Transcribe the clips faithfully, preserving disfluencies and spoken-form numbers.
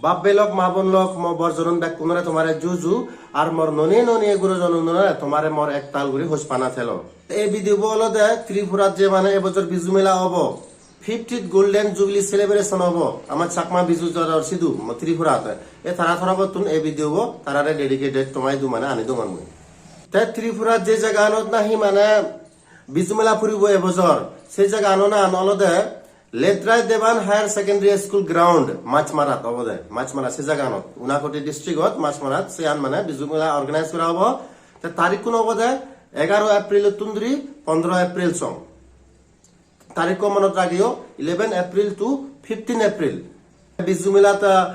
Bap bhei lok, ma bon lok, mo bor jonon bekkunore tomare juju, ar mor noni noni guro jonunore tomare mor ektal guri hospana thelo. Ei video bo olode Tripurat je mane ebojor Bizu Mela obo, fiftieth Golden Jubilee Celebration obo, amar Chakma Bizu jador sidu mo Tripurat. E tara tarabottun ei video bo tarare dedicated tomaidu mane ani dongor mui. Te Tripurat je jaganot nahi mane Bizu Mela puribo ebojor, se jagano nang olode Letrai Deban Higher Secondary School Ground, Machmarat obode, Machmarat se jaganot, Unakoti districtot Machmarat, siyan mane Bizu Mela organize gora obo. Te tarikkun obode egaro April ottun dhuri pondro April song. Tarikko monot ragiyo, eleven April to fifteen April. Bizu Melat, ah,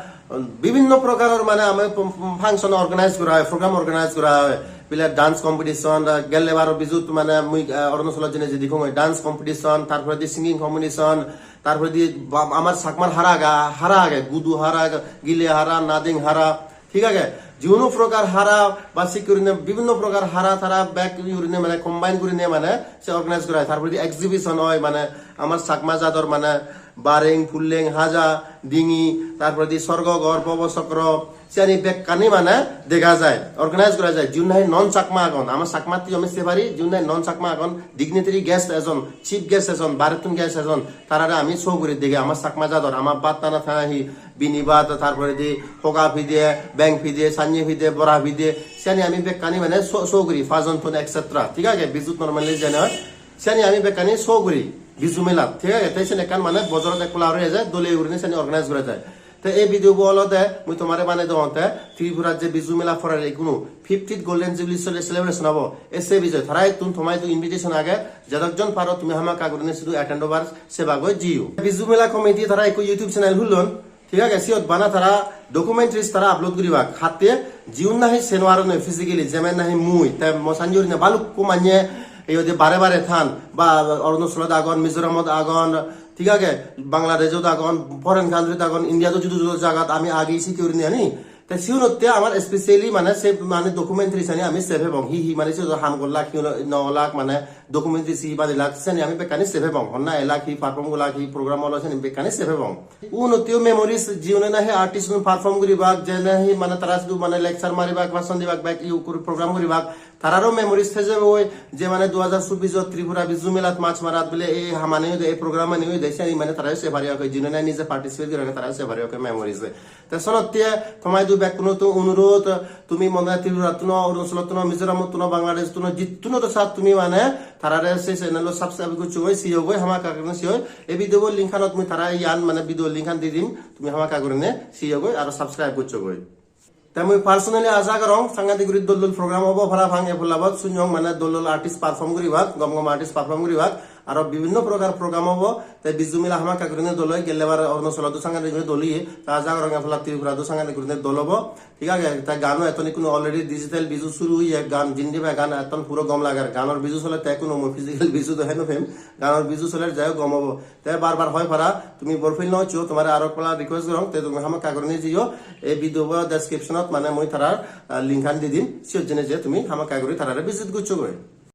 bibhinno prokaror mane ami p-, p-, function organize gora oi, program organize gora oi. Bile dance competition, ah, gelle baro Bizut mane mui, ah, Arunachalot jeinei jedi hongoi dance competition, tar poredi singing competition, tar poredi ba-, amar Chakmar hara aga, hara age, gudu hara, gile hara, nading hara, thik age? Jiuno prokar hara ba sik gurinei bibhinno prokar hara tara bek gurinei mane combine gurinei mane se organize gora oi. Tar poredi exhibition oi, mane amar Chakma jador mane Bareng, Pulleng, Haja, Dingi, tar poredi Sorgogor, Bobo Chokro, siyani bekkani mane dega jai, organize gora jai. Jiun nahi non Chakma agon, ama Chakmattun ami sei pari, jiun nahi non Chakma agon, dignitary guest ejon, chief guest ejon, barettun guest ejon, tarare ami show guri dege, ama Chakma jador, ama bhat tana tana hi, bini bhat, tar poredi hoga pide, beng pide, sanye pide, bora pide, siyani ami bekkani mane show, show guri, pajon ton, et cetera. Thik age? Bizut normally jene oi, siyani ami bekkani show guri, Bizu Melat, thik age? Te siyen ekkan mane bojorot ek pola uri eje, dole gurinei siyani organize gora jai. Te ei video bo olode mui tomare mane degongotte Tripurat je Bizu Mela porelli ikkunu fiftieth Golden Jubilee cele-, celebration obo. E se bijoy tara ittun toma idu invitation age, jedokjon paro tumi hamakkai gurinei sidu attend obar sebagoi jiyo. Bizu Mela committee tara ikko YouTube channel hullon, thik age? Siyot bana tara documentaries tara upload guribak, hatte jiun nahi sei nw paron noi physically, jemon nahi mui, te mo sanjurine balukko manye iyot bare bare than, ba Arunachalot agon, Mizoramot agon, thik age, Bangladeshot agon, foreign countryt agon, Indiato judo judo jagat ami agi siki gurinei ani. Te siunotte amar specially mane se mane documentaries ani ami sei pebong. Hi hi mane siyot ham gollak, hi no gollak, mane documentaries hi banilak, seni ami bekkani sei pebong. Honna elak, hi perform gollak, hi program olo, seni bekkani sei pebong. Unotteyo memories, jiune nahi artist un perform guribak, je nahi mane tara sidu mane lecture maribak, bhashan dibak, bek iye guri program guribak, tararo memories thei jebogoi, je mane dui hajar chobbish ot Tripura Bizu Melat Machmarat bile ei hamani oyede, ei program ani oyede, seni mane tarayo sei paribak, jiune nahi nije participate guribak, tarayo sei paribak memories. Te sonotte tomaidu bekkunottun onurot, tumi mone Tripurattun o, Arunachalottun o, Mizoramottun o, Bangladeshottun o, jittunottun sat tumi mane tarare se channel-o subscribe gocchogoi, siyogoi, hamakkai gurinei siyoi. Ei video bo link-anot mui tara iyan mane video link-an di dim, tumi hamakkai gurinei siyogoi aro subscribe gocchogoi. Te mui personally aja gorong, sangadik guri dol dol program obo parapang ei pollabot, sunyong mane dol dol artist perform guribak, gom gom artist perform guribak, aro bibhinno prokar program obo. Te Bizu Mela hamakkai gurinei dol oi, gelle bar Arunachalot do sangadik gurinei dol oye, te aja gorong ei polla Tripura do sangadik gurinei dol obo, thik age? Te gano etton ikkunu already digital Bizu suru oye, gan jindi pai gan etton puro gom lager, ganor Bizu soler, te ikkunu mui physical Bizu do hei no pem, ganor Bizu soler, jai hok gom obo. Te bar bar hoi para, tumi bore feel no goccho, tomare aro ek polla request gorong, te tumi hamakkai gurinei jeyo, ei video bo description-ot mane mui tarar, ah, link-an di dim, siyot jeinei je tumi hamakkai guri tarare visit gocchogoi.